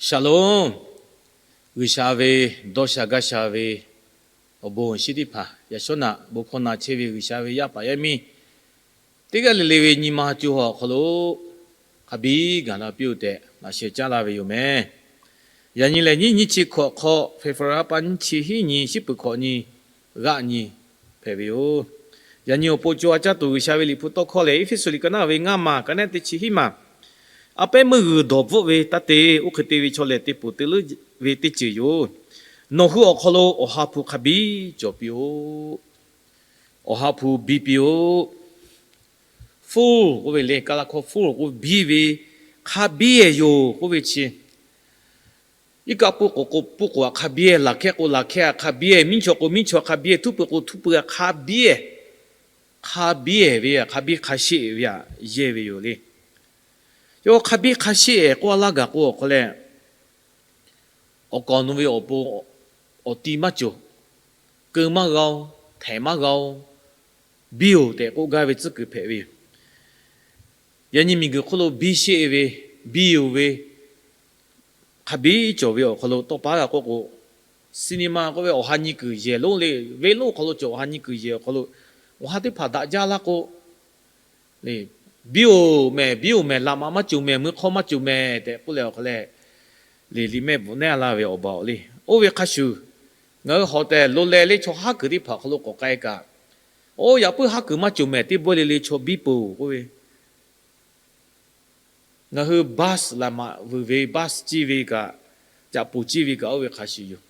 Shalom. G'uiˬsha ve dawˇ sha gaˇ sha ve awˬ bon awˬ shinˉ teˇ hpaˍ, yaꞈ shawˉ naꞈ bon hkawˇ na chehˇ ve G'uiˬsha ve yaˇ paˍ yaˇ miˇ teˇ g'aˇ le le ve nyi ma co ha awˬ hk'aw lo hk'a biˇ gaˬ la piˇ-oˆ tehꞈ laꞈ sheh caˉ laˇ ve yoˬ meh. Yaꞈ nyi lehˬ, nyiˇ nyiˇ chi hkawꞈ hk'aw, February pa nyiˇ chi hiˉ nyi, shiˉ peuˬ hkawꞈ nyi, g'aˆ nyi hpehꞈ ve yoˬ. Yaꞈ nyi awˬ pon co ha caˇ tuˬ G'uiˬsha ve Liꞈ hpu tawˇ hkawˇ lehˬ, Eˇfeˇsuꞈ liꞈ ka naˉ ve ngaˇ maˬ ka naˉ teˇ chi hiˉ maˬ, A pehˉ meuˇ g'uiˬ dawˬ bvuhˆ ve taˇ te, oˇ hk'e te ve chaw lehˬ te poˬ te leuˉ ve teˇ ceuˬ yoˬ. Nawˬ hui awˬ hk'aw lo Awˬ ha hpu hk'a biˇ cawˬ piˇ-oˆ. Awˬ ha hpu biˇ piˇ-oˆ. Full k'oˆ ve le, Kaˍlaˍhkawˇ full k'oˆ biˇ ve, hk'a biˇ-ehˍ yoˬ k'oˆ ve chi, iˉ kaˆ puˇ k'oˍ k'o puˇ k'oˍ htaꞈ hk'a biˇ-ehˍ, laˬ hkehˇ k'o laˬ hkehˇ htaꞈ hk'a biˇ-ehˍ, miˉ chawˬ k'o miˉ chawˬ htaꞈ hk'a biˇ-ehˍ, htuˇ peuˬ k'o htuˇ peuˬ htaꞈ hk'a biˇ-ehˍ, hk'a biˇ-ehˍ ve, hk'a biˇ hk'a sheˆ ve htaꞈ yehˇ ve yoˬ le. Yawˇ k'aw hk'a biˇ hk'a sheˆ-ehˍ k'oˆ a laˇ gaˬ k'o awˬ hk'aw lehˬ, awˬ kaˍ awˬ nu ve awˬ pon awˬ ti maˇ cawˬ, keu maˇ g'a-oˬ, htehꞈ maˇ g'a-oˬ, biˇ-oˬ tehꞈ k'oˆ gaˇ ve tcuhˉ kuiˬ hpehꞈ ve yoˬ. Yaꞈ nyi miˬguiˬ hk'oˆ lo biˇ sheˆ ve, biˇ-oˬ ve, hk'a biˇ cawˬ ve awˬ hk'aw lo tawˇ pa g'a k'oˆ k'o, cinema k'oˆ ve awˬ ha nyi kuiˬ yehˬ lonˉ le, venˇ lonˉ hk'aw lo cawˬ awˬ ha nyi kuiˬ yehˬ awˬ hk'aw lo, awˬ ha teˇ hpaˍ daꞈ jaˇ laˇ k'o, biˇ-oˬ mehˍ, biˇ-oˬ mehˍ, laꞈ maꞈ maˇ cawˬ mehˍ, mui hk'awˇ maˇ cawˬ mehˍ tehꞈ k'oˆ leh awˬ hk'aw lehˬ, liꞈ liꞈ mehˆ bvuhꞈ neˉ a laˇ ve awˬ baˬ-oˬ le. Oˇ ve hk'a shuˍ, ngaˬ hui hawˬ tehˬ lo leh le chaw haˉ kuiˬ teˇ hpaˍ awˬ hk'aw lo k'awꞈ k'ai kaꞈ, oˇ yaꞈ puiˉ haˉ kuiˬ maˇ cawˬ mehˍ, teˇ bawehˇ le le chaw biˇ peuˬ-oˬ k'oˆ ve, ngaˬ hui bus laꞈ maꞈ vuiˬ ve, bus ciˇ ve kaꞈ, caꞈ poˍ ciˇ ve kaꞈ, oˇ ve hk'a shuˍ yoˬ.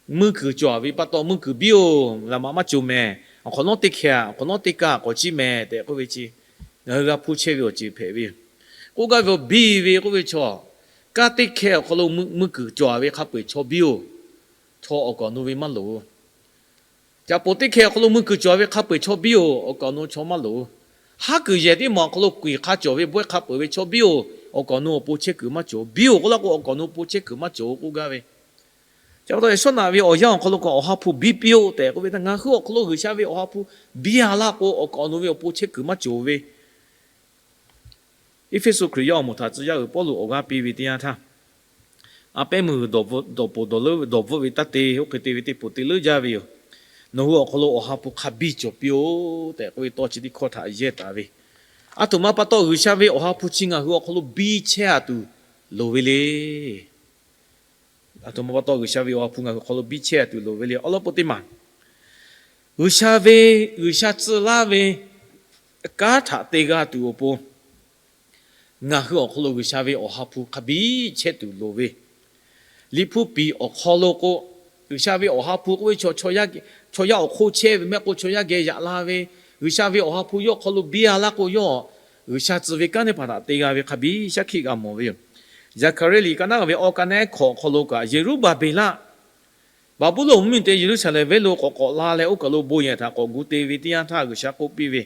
Mui kuiˬ cawˬ ve pa taw, mui kuiˬ biˇ-oˬ, laꞈ maꞈ maˇ cawˬ mehˍ, awˬ hk'awꞈ nawˉ teˇ hkeh-a, awˬ hk'awꞈ nawˉ teˇ kaˇ k'awꞈ ciˇ mehˍ tehꞈ k'oˆ ve chi, ngaˬ hui g'a hpuˇ chehˇ ve awˬ ceuˬ hpehꞈ ve yoˬ. K'oˆ gaˇ ve awˬ biˇ ve k'oˆ ve chaw, kanˉ teˇ hkeh awˬ hk'aw lo mui kuiˬ cawˬ ve hk'a peu-eˬ chaw biˇ-oˬ, chaw awˬ kaˍ awˬ nu ve maˇ loˍ. Caꞈ poˍ teˇ hkeh awˬ hk'aw lo mui kuiˬ cawˬ ve hk'a peu-eˬ chaw biˇ-oˬ, awˬ kaˍ awˬ nu chaw maˇ loˍ. Haˉ kuiˬ yehˬ teˇ maˬ awˬ hk'aw lo kuiˬ hk'a cawˬ ve bawehˇ hk'a peu-eˬ ve chaw biˇ-oˬ, awˬ kaˍ awˬ nu awˬ pon chehˇ kuiˬ maˇ cawˬ, biˇ-oˬ k'oˆ laˇ k'o awˬ kaˍ awˬ nu awˬ pon chehˇ kuiˬ maˇ cawˬ k'oˆ gaˇ ve. Chi pa taw yaꞈ shawˉ naꞈ ve awˬ yanˇ awˬ hk'aw lo kaꞈ Awˬ ha hpu biˇ piˇ-oˆ tehꞈ k'oˆ ve htaˇ, ngaˬ hui awˬ hk'aw lo G'uiˬsha ve Awˬ ha hpu biˇ-a laˇ k'o awˬ kaˍ awˬ nu ve awˬ pon chehˇ kuiˬ maˇ cawˬ ve. Eˇfeˇsuꞈ Hkriꞈ yaˇ awˬ moˍ htaꞈ tcuh yaˇ uiˍ Pawˇluꞈ awˬ g'aˇ piˇ ve teˇ yanˇ htaˇ, a pehˉ meuˇ g'uiˬ dawˬ bvuhˆ, dawˬ poˬ dawˬ leuˉ, dawˬ bvuhˆ ve taˇ te, oˇ hk'e te ve teˇ poˬ te leuˉ jaˇ ve yoˬ. Nawˬ hui awˬ hk'aw lo Awˬ ha hpu hk'a biˇ cawˬ piˇ-oˆ tehꞈ k'oˆ ve tawˇ chi teˇ hkawˇ htaꞈ yehˇ taˍ ve, aˬ htoꞈ ma pa taw G'uiˬsha ve Awˬ ha hpu chi ngaˬ hui awˬ hk'aw lo biˇ chehˇ-a tuˬ loˍ ve le. Aˬ htoꞈ ma pa taw G'uiˬsha ve Awˬ ha hpu ngaˬ hui awˬ hk'aw lo biˇ chehˇ-a tuˬ loˍ ve le. Awˬ lawn k'o teˇ maˬ, G'uiˬsha ve, G'uiˬsha tcuh laˇ ve kanˉ htaꞈ te g'a tuˬ awˬ pon, ngaˬ hui awˬ hk'aw lo G'uiˬsha ve Awˬ ha hpu hk'a biˇ chehˇ tuˬ loˍ ve. Liꞈ hpu piˍ awˬ hk'aw lo k'o, G'uiˬsha ve Awˬ ha hpu k'oˆ ve chaw, chaw yaˇ awˬ hk'oˆ chehˇ ve mehˆ k'o chaw yaˇ geh yaꞈ la ve, G'uiˬsha ve Awˬ ha hpu yawˇ hk'aw lo biˇ-a laˇ k'o yawˇ G'uiˬsha tcuh ve kanˉ teˇ hpaˍ htaꞈ te g'a ve hk'a biˇ shaˉ hkiˆ g'a mawˬ ve yoˬ. Zaˍhkaˍriˆ liꞈ ka naˉ ve awˬ ka naˉ hkawꞈ awˬ hk'aw lo kaꞈ, Yeˍruˆbaˍbeˍlaˆ, Baˍbuˍlonˍ mvuhˇmiˬ te Yeˍruˆsaˍlehnˍ venˇ lo k'awꞈ k'awꞈ la leh oˇ kaˬ lo bon yehˬ htaꞈ k'awꞈ gu te ve teˇ yanˇ htaˇ G'uiˬsha k'oˆ piˇ ve,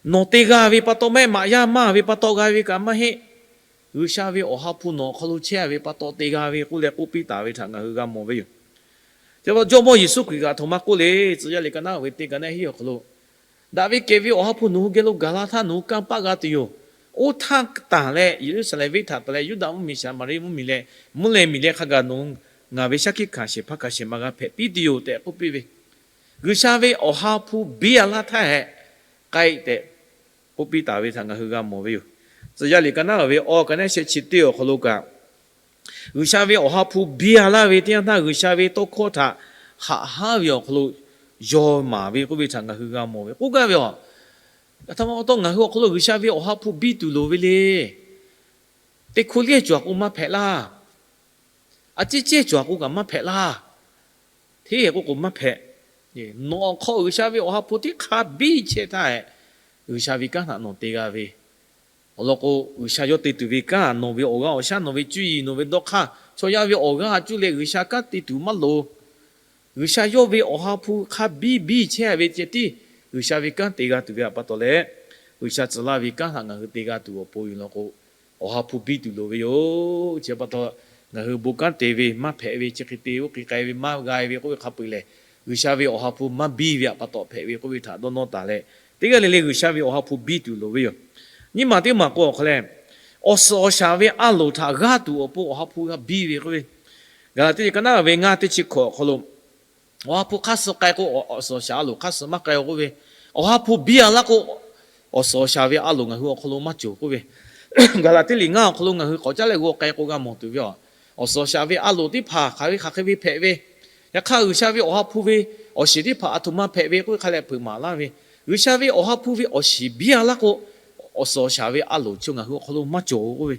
nawˬ te g'a ve pa taw mehˆ maꞈ yaˇ maˇ ve pa taw g'a ve kaꞈ maˇ heˆ. G'uiˬsha ve Awˬ ha hpu nawˬ awˬ hk'aw lo chehˇ ve pa taw te g'a ve k'oˆ leh k'oˆ piˇ taˍ ve htaꞈ ngaˬ hui g'a mawˬ ve yoˬ. Chi pa taw Jawˇmawˇ Yeˍsuˆ Hkriꞈ kaꞈ aˬ htoꞈ ma k'oˆ le, tcuh yaˇ liꞈ ka naˉ ve teˇ ka naˉ hiˉ awˬ hk'aw lo, daꞈ ve kehˬ ve Awˬ ha hpu nawˬ hui geh lo gaˬ la htaˇ nawˬ hui kanˇ paˆ g'a tuˬ yoˬ. Oˇ htaˇ tanˬ leh Yeˍruˆsaˍlehnˍ venˇ htaꞈ tanˬ leh Yuˇdaꞈ mvuhˇmiˬ, Saˍmaˍriˆ mvuhˇmiˬ leh mvuhˇ leh miˬ leh hk'a gaˬ nawˬ hui ngaˬ ve shaˉ hkiˆ hkanˍ shehˍ hpaˇ hkanˍ shehˍ ma g'a hpehꞈ piˇ tuˬ yoˬ tehꞈ k'oˆ piˇ ve. G'uiˬsha ve Awˬ ha hpu biˇ-a laˇ htaˇ hehꞈ k'ai tehꞈ k'oˆ piˇ taˍ ve htaꞈ ngaˬ hui g'a mawˬ ve yoˬ. Tcuh yaˇ liꞈ ka naˉ ve awˬ ka naˉ sheh chi teˇ awˬ hk'aw lo kaꞈ, G'uiˬsha ve Awˬ ha hpu biˇ-a laˇ ve teˇ yanˇ htaˇ G'uiˬsha ve tawˇ hkawˇ htaꞈ haꞈ haˉ ve awˬ hk'aw lo yaw maˍ ve k'oˆ ve htaꞈ ngaˬ hui g'a mawˬ ve. K'oˆ gaˇ ve a, aˬ htoꞈ ma pa taw ngaˬ hui awˬ hk'aw lo G'uiˬsha ve Awˬ ha hpu biˇ tuˬ loˍ ve le. Teˇ hkoˇ lehˇ cawˬ-a k'o maˇ hpehꞈ laˇ. A ciˉ cehˇ cawˬ-a k'o kaꞈ maˇ hpehꞈ laˇ. Hteˇ k'oˆ k'o maˇ hpehꞈ. Nawˬ awˬ hk'aw G'uiˬsha ve Awˬ ha hpu teˇ hk'a biˇ chehˇ htaˇ hehꞈ, G'uiˬsha ve kanˉ htaꞈ nawˬ te g'a ve. Awˬ lawn k'o, G'uiˬsha yawˇ te tuˬ ve kanˉ, nawˬ ve awˬ g'aˇ awˬ shaˉ, nawˬ ve cuˇ yiˍ, nawˬ ve dawˇ hk'aˇ, chaw yaˇ ve awˬ g'aˇ cuˇ leh G'uiˬsha kanˉ te tuˬ maˇ loˍ. G'uiˬsha yawˇ ve Awˬ ha hpu hk'a biˇ biˇ chehˇ ve ceh tiˉ G'uiˬsha ve kanˉ te g'a tuˬ ve pa taw leh, G'uiˬsha tcuh laˇ ve kanˉ htaꞈ ngaˬ hui te g'a tuˬ awˬ pon yoˬ law k'o, Awˬ ha hpu biˇ tuˬ loˍ ve yoˬ. Chi pa taw ngaˬ hui bon kanˉ te ve maˇ hpehꞈ ve, chi hk'e te oˇ hk'e k'ai ve maˇ g'a ve k'oˆ ve hk'a peu-eˬ lehˬ, G'uiˬsha ve Awˬ ha hpu maˇ biˇ ve pa taw hpehꞈ ve k'oˆ ve htaꞈ dawˇ nawˇ taˍ leh, teˇ g'aˇ le le G'uiˬsha ve Awˬ ha hpu biˇ tuˬ loˍ ve yoˬ. Nyiˇ maˬ teˇ maˬ k'o awˬ hk'aw leh, awˬ suhˍ awˬ shaˍ ve a loˍ htaꞈ g'aˇ tuˬ awˬ pon Awˬ ha hpu g'a biˇ ve k'oˆ ve. Gaˍlaˍtiˆ liꞈ ka naˉ ve ngaˇ teˇ chi hkawꞈ awˬ hk'aw lo, Awˬ ha hpu hk'aˇ suh k'ai k'o, awˬ suhˍ awˬ shaˍ a loˍ hk'aˇ suh maˇ k'ai-o k'oˆ ve. Awˬ ha hpu biˇ a laˇ k'o, awˬ suhˍ awˬ shaˍ ve a loˍ ngaˬ hui awˬ hk'aw lo maˇ cawˬ k'oˆ ve. Gaˍlaˍtiˆ liꞈ ngaˇ awˬ hk'aw lo ngaˬ hui k'awꞈ caˉ leh g'aw k'ai k'o g'a mawˬ tuˬ ve a, awˬ suhˍ awˬ shaˍ ve a loˍ teˇ hpaˍ hk'aˬ ve hk'aˬ hk'e ve hpehꞈ ve, yaꞈ hk'aˇ G'uiˬsha ve Awˬ ha hpu ve awˬ shiˍ teˇ hpaˍ aˬ htoꞈ ma hpehꞈ ve k'oˆ ve hk'a leh peuˬ maˍ laˇ ve. G'uiˬsha ve Awˬ ha hpu ve awˬ shiˍ biˇ a laˇ k'o, awˬ suhˍ awˬ shaˍ ve a loˍ chi ngaˬ hui awˬ hk'aw lo maˇ cawˬ-o k'oˆ ve.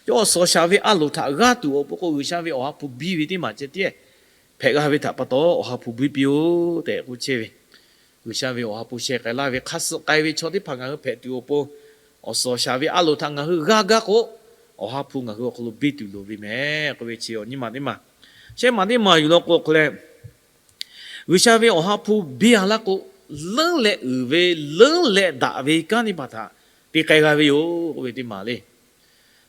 Yawˇ awˬ suhˍ awˬ shaˍ ve a loˍ htaꞈ g'aˇ tuˬ awˬ pon k'o, G'uiˬsha ve Awˬ ha hpu biˇ ve teˇ maˬ ceh tiˉ hpehꞈ g'a ve htaꞈ pa taw, Awˬ ha hpu biˇ piˇ-oˆ tehꞈ k'oˆ chehˇ ve. G'uiˬsha ve Awˬ ha hpu sheh k'ai laˇ ve hk'aˇ suh k'ai ve chaw teˇ hpaˍ ngaˬ hui hpehꞈ tuˬ awˬ pon, awˬ suhˍ awˬ shaˍ ve a loˍ htaꞈ ngaˬ hui g'aˇ gaˇ k'o, Awˬ ha hpu ngaˬ hui awˬ hk'aw lo biˇ tuˬ loˍ ve mehˍ k'oˆ ve chi awˬ nyi ma teˇ maˬ. Shehˉ maˬ teˇ maˬ yuˬ law k'o hk'e leh, G'uiˬsha ve Awˬ ha hpu biˇ a laˇ k'o, leuˉ leh uiˍ ve, leuˉ leh daꞈ ve kanˉ teˇ hpaˍ htaꞈ te k'ai g'a ve yoˬ k'oˆ ve teˇ maˬ le.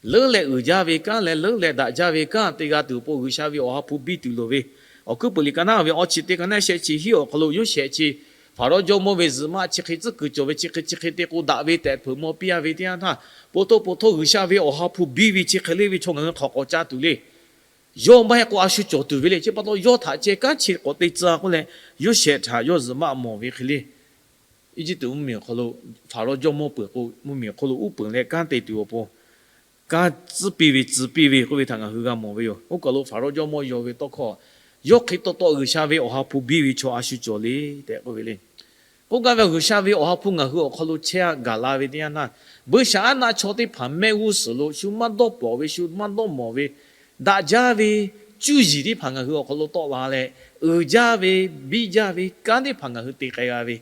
Leuˉ leh uiˍ jaˇ ve kanˉ leh leuˉ leh daꞈ jaˇ ve kanˉ te g'a tuˬ awˬ pon G'uiˬsha ve Awˬ ha hpu biˇ tuˬ loˍ ve. Awˬ hkuiˉ puiˍ liꞈ ka naˉ ve awˇ chi teˇ ka naˉ shehˆ chi hiˉ awˬ hk'aw lo Yoˇsehꞈ chi Hpaˍrawˇ jawˇmawˇ ve zuhꞈ maˆ chi hk'e tcuhˉ kuiˬ cawˬ ve, chi hk'e chi hk'e te k'o daꞈ ve tehꞈ hpeuꞈ maw piˇ a ve teˇ yanˇ htaˇ, po htoˇ po htoˇ G'uiˬsha ve Awˬ ha hpu biˇ ve chi hk'e le ve chaw ngaˬ hui hk'aˬ k'awꞈ ca tuˬ le. Yawˇ maˇ heˆ k'o a shu cawˬ tuˬ ve le. Chi pa taw yawˇ htaꞈ ceh kanˉ chi k'awꞈ te tcuh k'oˆ leh, Yoˇsehꞈ htaꞈ yawˇ zuhꞈ maˆ mawˬ ve hk'e le. Eˇjiˇtuꞈ mvuhˇmiˬ awˬ hk'aw lo Hpaˍrawˇ jawˇmawˇ peuˬ k'o, mvuhˇmiˬ awˬ hk'aw lo uˉ peunˍ leh kanˉ te tuˬ awˬ pon kanˉ tcuhˉ piˇ ve tcuh piˇ ve k'oˆ ve htaꞈ ngaˬ hui g'a mawˬ ve yoˬ. Oˇ kaˬ lo Hpaˍrawˇ jawˇmawˇ yaw ve tawˇ hkawˇ, yawˇ hk'e taw taw G'uiˬsha ve Awˬ ha hpu biˇ ve chaw a shu cawˬ le tehꞈ k'oˆ ve le. K'oˆ gaˇ ve G'uiˬsha ve Awˬ ha hpu ngaˬ hui awˬ hk'aw lo chehˇ gaˬ la ve teˇ yanˇ htaˇ, buiˇshaˆaˉnaˆ chaw teˇ hpaˍ mehˆ g'uˇ suhˍ lo shu maˇ dawˇ pawˍ ve, shu maˇ dawˇ mawˬ ve, daꞈ jaˇ ve cuˇ yiˍ teˇ hpaˍ ngaˬ hui awˬ hk'aw lo tawˆ la leh, uiˍ jaˇ ve, biˇ jaˇ ve kanˉ teˇ hpaˍ ngaˬ hui te k'ai g'a ve,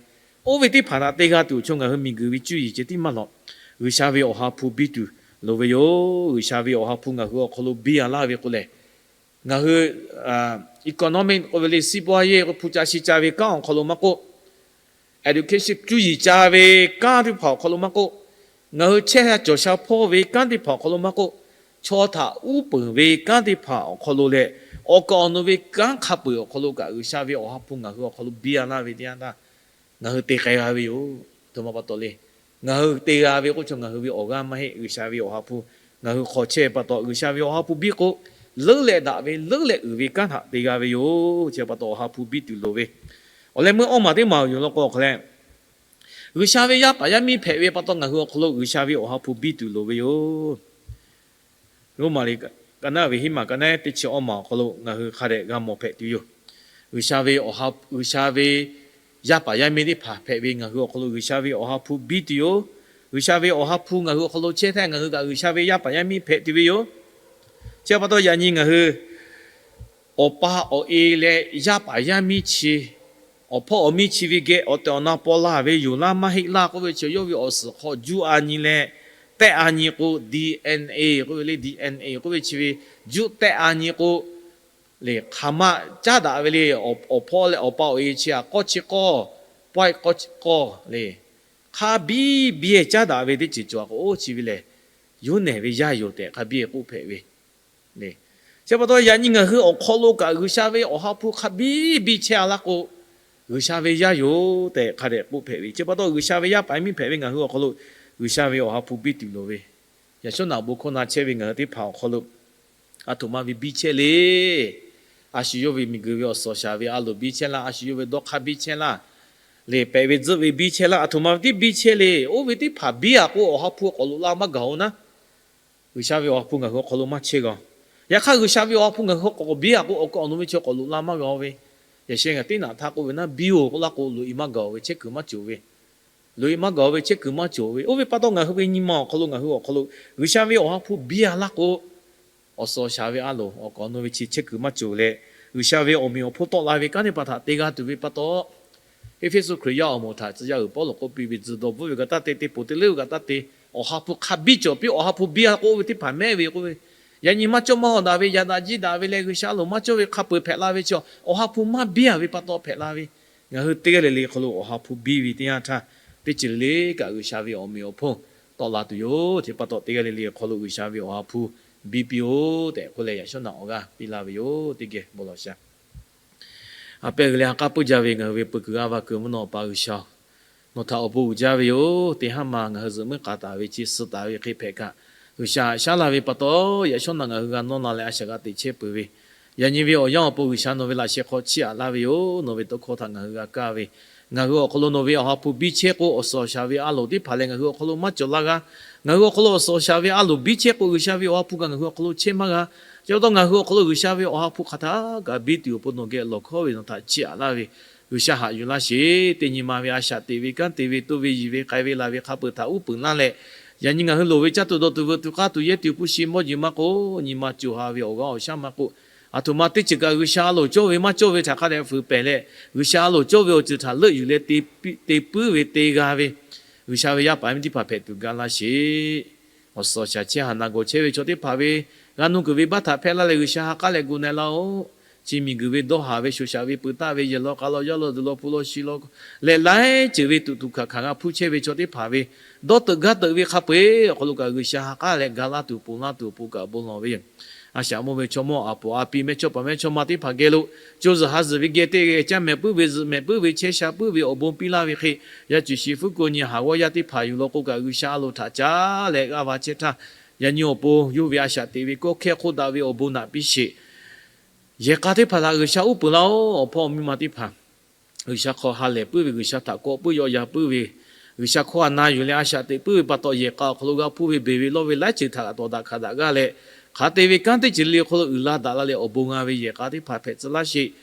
oˇ ve teˇ hpaˍ htaꞈ te g'a tuˬ chaw ngaˬ hui miˬguiˬ ve cuˇ yiˍ ceh tiˉ maˇ lawꞈ. G'uiˬsha ve Awˬ ha hpu biˇ tuˬ loˍ ve yoˬ. G'uiˬsha ve Awˬ ha hpu ngaˬ hui awˬ hk'aw lo biˇ a laˇ ve k'o lehˬ, ngaˬ hui economic k'oˆ ve le, စီးပွားရေး k'o hpu ca shi ca ve kanˉ awˬ hk'aw lo maˇ k'oˆ, education cuˇ yiˍ ca ve kanˉ teˇ hpaˍ awˬ hk'aw lo maˇ k'oˆ, ngaˬ hui chehˇ sha cawˬ sha hpawˇ ve kanˉ teˇ hpaˍ awˬ hk'aw lo maˇ k'oˆ, chaw htaꞈ uˉ peunˍ ve kanˉ teˇ hpaˍ awˬ hk'aw lo leh, awˬ kaˍ awˬ nu ve kanˉ hk'a peu-eˬ awˬ hk'aw lo kaꞈ G'uiˬsha ve Awˬ ha hpu ngaˬ hui awˬ hk'aw lo biˇ a laˇ ve teˇ yanˇ htaˇ, ngaˬ hui te k'ai g'a ve yoˬ. Aˬ htoꞈ ma pa taw le. Ngaˬ hui te g'a ve k'oˆ chaw ngaˬ hui ve awˬ g'aˇ maˇ heˆ. G'uiˬsha ve Awˬ ha hpu ngaˬ hui hk'aw chehˇ pa taw, G'uiˬsha ve Awˬ ha hpu biˇ k'o, leuˉ leh daꞈ ve, leuˉ leh uiˍ ve kanˉ htaꞈ te g'a ve yoˬ. Chi pa taw Awˬ ha hpu biˇ tuˬ loˍ ve. Awˬ leh meuˇ awˇ maˬ teˇ maˬ yuˬ law k'o hk'e leh, G'uiˬsha ve yaˇ paˍ yaˇ miˇ hpehꞈ ve pa taw ngaˬ hui awˬ hk'aw lo G'uiˬsha ve Awˬ ha hpu biˇ tuˬ loˍ ve yoˬ. Roˉmaꞈ liꞈ ka naˉ ve hiˉ maˬ ka naˉ teˇ chi awˇ maˬ awˬ hk'aw lo ngaˬ hui hk'a dehꞈ g'a mawˬ hpehꞈ tuˬ yoˬ. G'uiˬsha ve, G'uiˬsha ve yaˇ paˍ yaˇ miˇ teˇ hpaˍ hpehꞈ ve ngaˬ hui awˬ hk'aw lo G'uiˬsha ve Awˬ ha hpu biˇ tuˬ yoˬ. G'uiˬsha ve Awˬ ha hpu ngaˬ hui awˬ hk'aw lo chehˇ htaˇ ngaˬ hui kaꞈ G'uiˬsha ve yaˇ paˍ yaˇ miˇ hpehꞈ tuˬ ve yoˬ. Chi pa taw yaꞈ nyi ngaˬ hui awˬ pa awˬ e leh yaˇ paˍ yaˇ miˇ chi, awˬ hpawˇ awˬ miˇ chi ve geh awˬ tehˬ awˬ na paw la ve yoˬ laˇ maˇ heˆ laˇ k'oˆ ve chi yawˇ ve awˬ suhˍ hk'aw juˇ a nyi leh tehˆ a nyi k'o, DNA k'oˆ ve le, DNA k'oˆ ve chi ve juˇ tehˆ a nyi k'o, lehˬ hk'aˬ ma caˉ daꞈ ve le. Awˬ hpawˇ leh awˬ pa awˬ e chi a k'awˇ chi k'awˇ, pawehˇ k'awˇ chi k'awˇ le, hk'a biˇ biˇ caˉ daꞈ ve teˇ ceuˬ cawˬ k'o, oˇ chi ve lehˬ yoˇnehˬ ve yaˇ yoˬ tehꞈ hk'a biˇ k'oˆ hpehꞈ ve. Chi pa taw yaꞈ nyi ngaˬ hui awˬ hk'aw lo kaꞈ G'uiˬsha ve Awˬ ha hpu hk'a biˇ biˇ chehˇ a laˇ k'o, G'uiˬsha ve yaˇ yoˬ tehꞈ hk'a dehꞈ k'oˆ hpehꞈ ve. Chi pa taw G'uiˬsha ve yaˇ paˍ miˇ hpehꞈ ve ngaˬ hui awˬ hk'aw lo G'uiˬsha ve Awˬ ha hpu biˇ tuˬ loˍ ve. Yaꞈ shawˉ naꞈ bon hkawˇ na chehˇ ve ngaˬ hui teˇ hpaˍ awˬ hk'aw lo aˬ htoꞈ ma ve biˇ chehˇ le. A shu yawˇ ve miˬguiˬ ve awˬ suhˍ shaˍ ve a loˍ biˇ chehˇ laˇ, a shu yawˇ ve dawˇ hk'aˇ biˇ chehˇ laˇ, lehˬ pehꞈ ve tzuhˆ ve biˇ chehˇ laˇ, aˬ htoꞈ ma ve tiˉ biˇ chehˇ le. Oˇ ve teˇ hpaˍ biˇ a k'o Awˬ ha hpu k'awꞈ loꞈ la maˇ gaˬ-oˬ naˉ. G'uiˬsha ve Awˬ ha hpu ngaˬ hui awˬ hk'aw lo maˇ chehˇ g'a. Yaꞈ hk'aˇ G'uiˬsha ve Awˬ ha hpu ngaˬ hui k'awꞈ biˇ a k'o awˬ kaˍ awˬ nu ve chi k'awꞈ loꞈ la maˇ g'a ve. Yaꞈ sheh ngaˬ teˇ naꞈ htaˇ k'oˆ ve naˉ, biˇ-oˬ k'oˆ laˇ k'o loꞈ e maˇ gaˬ-oˬ ve, chehˇ kuiˬ maˇ cawˬ ve. Loꞈ e maˇ gaˬ-oˬ ve, chehˇ kuiˬ maˇ cawˬ ve. Oˇ ve pa taw ngaˬ hui ve nyi ma awˬ hk'aw lo ngaˬ hui awˬ hk'aw lo G'uiˬsha ve Awˬ ha hpu biˇ a laˇ k'o, awˬ suhˍ awˬ shaˍ ve a loˍ awˬ kaˍ awˬ nu ve chi chehˇ kuiˬ maˇ cawˬ leh, G'uiˬsha ve awˬ meꞈ awˬ hponˇ tawˆ la ve kanˉ teˇ hpaˍ htaꞈ te g'a tuˬ ve pa taw, Eˇfeˇsuꞈ Hkriꞈ yaˇ awˬ moˍ htaꞈ tcuh yaˇ uiˍ Pawˇluꞈ k'oˆ piˇ ve, tzuhˬ dawˬ bvuhˆ ve kaꞈ taˇ te, teˇ poˬ teˇ leuˉ ve kaꞈ taˇ te, Awˬ ha hpu hk'a biˇ cawˬ piˇ, Awˬ ha hpu biˇ a k'o oˇ ve teˇ hpaˍ mehˉ ve k'oˆ ve, yaꞈ nyi maˇ cawˇ maˇ haw daꞈ ve, yaꞈ daꞈ jiˇ daꞈ ve leh G'uiˬsha a loˍ maˇ cawˇ ve hk'a peu-eˬ hpehꞈ la ve chi, Awˬ ha hpu maˇ biˇ a ve pa taw hpehꞈ la ve. Ngaˬ hui teˇ g'aˇ le le hk'aw lo Awˬ ha hpu biˇ ve teˇ yanˇ htaˇ, teˇ ceuˬ le le kaꞈ G'uiˬsha ve awˬ meꞈ awˬ hponˇ tawˆ la tuˬ yoˬ. Chi pa taw teˇ g'aˇ le le hk'aw lo G'uiˬsha ve Awˬ ha hpu biˇ piˇ-oˆ tehꞈ k'oˆ leh, yaꞈ shawˉ naꞈ awˬ g'aˇ piˇ laˇ ve yoˬ. Teˇ geh bon lawˬ sha. A pehˇ g'uiˬ leh ha k'aˉ puiˇ jaˇ ve ngaˬ hui ve peuˬ kuiˬ g'aˇ va kuiˬ mvuhˇ naw pa G'uiˬsha-oˬ, nawˬ htaꞈ awˬ bon uiˍ jaˇ ve yoˬ. Teˇ haˉ ma ngaˬ hui zuhꞈ muiˉ k'aˍ taˍ ve chi suh taˍ ve hk'e hpehꞈ kaꞈ, G'uiˬsha haꞈ shaˉ laˇ ve pa taw, yaꞈ shawˉ naꞈ ngaˬ hui g'a nawˇ la leh a shaꞈ g'a teꞈ chehˇ peuˬ ve, yaꞈ nyi ve awˬ yanˇ awˬ pon G'uiˬsha nawˬ ve laꞈ sheh hk'aw chiˇ aꞈ laˇ ve yoˬ. Nawˬ ve tawˇ hkawˇ htaꞈ ngaˬ hui g'a kaˇ ve, ngaˬ hui awˬ hk'aw lo nawˬ ve Awˬ ha hpu biˇ chehˇ k'o, awˬ suhˍ awˬ shaˍ ve a loˍ teˇ hpaˍ lehˬ ngaˬ hui awˬ hk'aw lo maˇ cawˬ laˇ g'a. Ngaˬ hui awˬ hk'aw lo awˬ suhˍ awˬ shaˍ ve a loˍ biˇ chehˇ k'o, G'uiˬsha ve Awˬ ha hpu kaꞈ ngaˬ hui awˬ hk'aw lo chehˇ maˇ g'a. Chi pa taw ngaˬ hui awˬ hk'aw lo G'uiˬsha ve Awˬ ha hpu hk'aˬ htaˇ kaꞈ biˇ tuˬ awˬ pon nawˬ geh lawˬ hkawˉ ve, nawˬ htaꞈ chiˇ aꞈ laˇ ve, G'uiˬsha haꞈ yuˬ laˇ sheˍ. Teˇ nyi ma ve a shaꞈ teꞈ ve, kanˉ te ve, toˇ ve, yiˬ ve, k'ai ve, laˬ ve hk'a peuˬ htaꞈ uˉ peunˍ laˇ leh, yaꞈ nyi ngaˬ hui loˍ ve caˇ tuˬ dawˬ tuˬ veuꞈ tuˬ k'aˇ tuˬ yehˇ tuˬ hpu shi mawˇ jeˬ maˇ k'oˆ, nyi ma coˬ ha ve awˬ g'aˇ awˬ shaˉ maˇ k'oˆ, aˬ htoꞈ ma teˇ ceuˬ kaꞈ G'uiˬsha a loˍ cawˇ ve maˇ cawˇ ve htaꞈ hk'a dehꞈ fuiˍ pehˍ leh, G'uiˬsha a loˍ cawˇ ve awˬ ceuˬ htaꞈ leuˆ yuˬ leh te puiˉ ve te g'a ve, G'uiˬsha ve yaˇ paˍ yaˇ miˇ teˇ hpaˍ hpehꞈ tuˬ ga laˇ sheˍ. Awˬ suhˍ awˬ shaˍ chehˇ haˍ naˍ gawˬ chehˇ ve chaw teˇ hpaˍ ve g'a nuˇ kuiˬ ve baˆ htaꞈ hpehˇ laˇ leh G'uiˬsha ha k'aˉ leh gu na-e laˇ-oˆ. Chi miˬguiˬ ve dawˇ haˍ ve shoˍ shaˍ ve peuˬ taˆ ve yehˬ law k'a law yaˇ law duˬ law hpu law shi law leh laiˉ ceuˬ ve tuꞈ tuꞈ hkanˍ hkanˍ g'a hpuˇ chehˇ ve chaw teˇ hpaˍ ve dawˇ teuꞈ gaˇ teuꞈ ve hk'a peu-eˬ awˬ hk'aw lo kaꞈ G'uiˬsha ha k'aˉ leh ga laˇ tuˬ ponˬ laˇ tuˬ awˬ pon kaꞈ bon lawˬ ve yoˬ. A shaꞈ mawˇ ve chaw mawˇ, aˬ poˍ a pi mehˇchawˇ paˍ mehˇchawˇma teˇ hpaˍ geh lo co zuhˬ ha zuhˬ ve geh teˇ geh caˇ mehˍ puiˉ ve, zuhꞈ mehˍ puiˉ ve, chehˇ sha puiˉ ve awˬ bon piˇ laˇ ve hk'e, yaˇ cuˬ shi fuˉ ko nyi haˍ g'awˇ yaˇ teˇ hpaˍ yuˬ law k'o kaꞈ G'uiˬsha a loˍ htaꞈ caˉ leh g'aˇ va chehˇ htaˇ, yaꞈ nyi awˬ pon yawˇ ve a shaꞈ teꞈ ve kawˇ hkehˇ hk'oˆ daꞈ ve awˬ bon naꞈ piˇ sheˍ. Yehˬ k'a teˇ hpaˍ htaꞈ G'uiˬsha uˉ peunˍ laˇ-oˆ. Awˬ hpawˇ awˬ miˇ ma teˇ hpaˍ, G'uiˬsha hk'aw ha lehˬ puiˉ ve, G'uiˬsha htaꞈ kawꞈ puiˉ yaw yaˇ puiˉ ve, G'uiˬsha hkawˇ a na yuˬ leh a shaꞈ teꞈ puiˉ ve pa taw, yehˬ k'a awˬ hk'aw lo g'a hpuˇ ve beˬ ve lawˇ ve laiˉ ceuˬ htaꞈ tawˍ daꞈ hkanˍ daꞈ g'aˇ leh, hk'aˬ te ve kanˉ teˇ ceuˬ le le awˬ hk'aw lo uiˍ la daꞈ la leh awˬ bon g'a ve yehˬ k'a teˇ hpaˍ hpehꞈ tcuh laˇ sheˍ.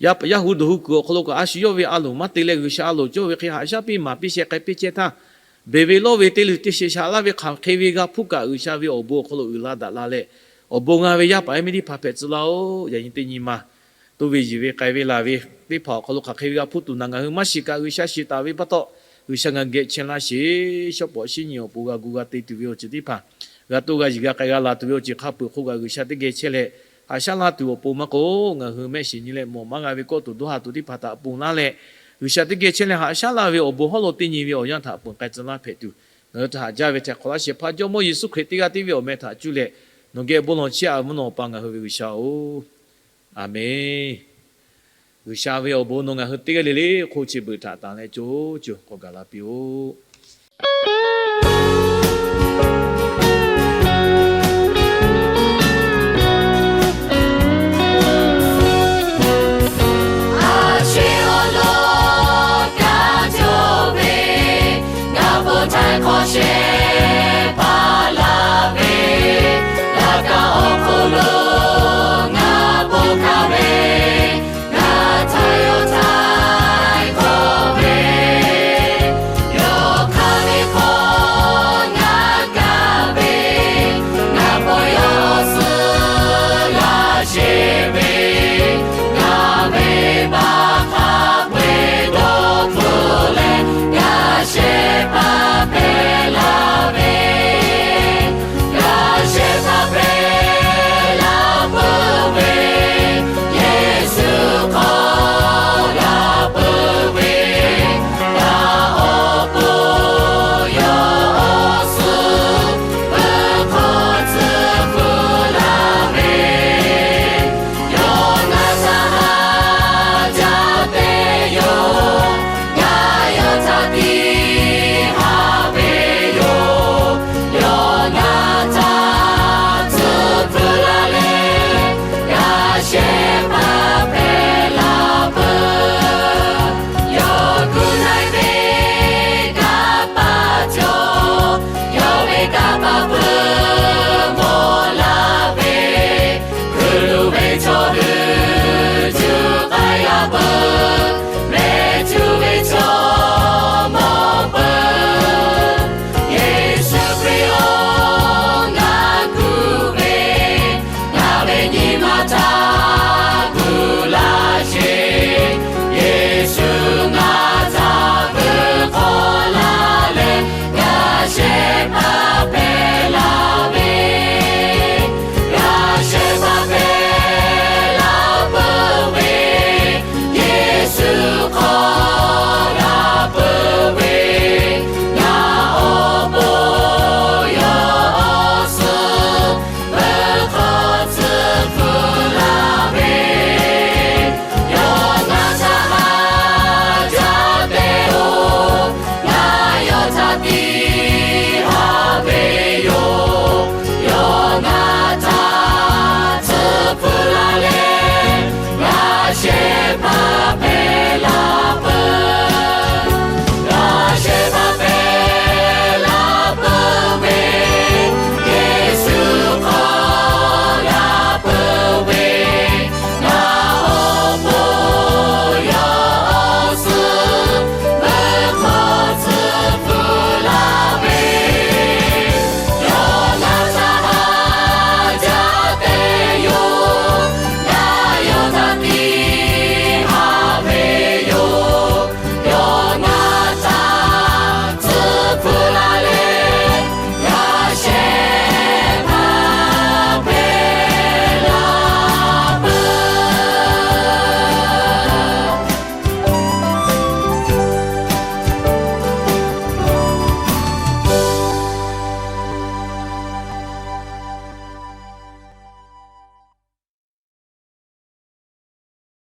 Yaˇ paˍ yaˇ hu dawˬ hu kuiˬ awˬ hk'aw lo kaꞈ a shu yawˇ ve a loˍ maˇ te leh G'uiˬsha a loˍ cawˇ ve hk'e haꞈ shaˉ piˇ maˍ piˇ sheh k'ai piˇ chehˇ htaˇ, beˬ ve lawˇ ve te luˬ te sheˍ shaꞈ laˇ ve hk'aˬ hk'e ve g'a hpuˇ kaꞈ G'uiˬsha ve awˬ bon awˬ hk'aw lo uiˍ la daꞈ la leh, awˬ bon g'a ve yaˇ paˍ yaˇ miˇ teˇ hpaˍ hpehꞈ tcuh laˇ-oˆ. Yaꞈ nyi teˇ nyi ma toˇ ve yiˬ ve k'ai ve laˬ ve teˇ hpaˍ awˬ hk'aw lo hk'aˬ hk'e ve g'a hpuˇ tuˬ naˬ ngaˬ hui maˇ shiˍ kaꞈ G'uiˬsha shiˍ taˍ ve pa taw, G'uiˬsha ngaˬ geh chehˇ laˇ sheˍ. Shawˉ pawˍ shiˉ nyi awˬ pon g'a gu g'a te tuˬ ve awˬ ceuˬ teˇ hpaˍ, g'a toˇ g'a yiˬ g'a k'ai g'a laˬ tuˬ ve awˬ ceuˬ hk'a peuˬ hk'oˆ kaꞈ G'uiˬsha teˇ geh chehˇ leh haꞈ shaˉ laˇ tuˬ awˬ pon maˇ k'oˆ, ngaˬ hui mehˆ shiˍ nyi leh mawˬ maˇ g'a ve kawˆ tuˬ dawˇ ha tuˬ teˇ hpaˍ htaꞈ ponˬ laˇ leh, G'uiˬsha teˇ geh chehˇ leh haꞈ shaˉ laˇ ve awˬ bon hawˉ lo teˇ nyi ve awˬ yanˇ htaꞈ ponˬ k'ai tcuh laˇ hpehꞈ tuˬ, ngaˬ hui htaꞈ haꞈ jaˇ ve htaiˍ hk'awꞈ laˇ shehˍ hpaˇ Jawˇmawˇ Yeˍsuˆ Hkriꞈ teˇ g'aˇ tiˉ ve awˬ meh htaꞈ cuˇ leh, nawˬ geh bon lawˬ chehˇ-a ve mvuhˇ naw Awˬ pa ngaˬ hui ve G'uiˬsha-oˬ, Aˍmenˍ. G'uiˬsha ve awˬ bon nawˬ ngaˬ hui teˇ g'aˇ le le hk'oˆ chi beuꞈ htaꞈ tanˬ leh co co k'awꞈ gaˬ la piˇ-oˆ.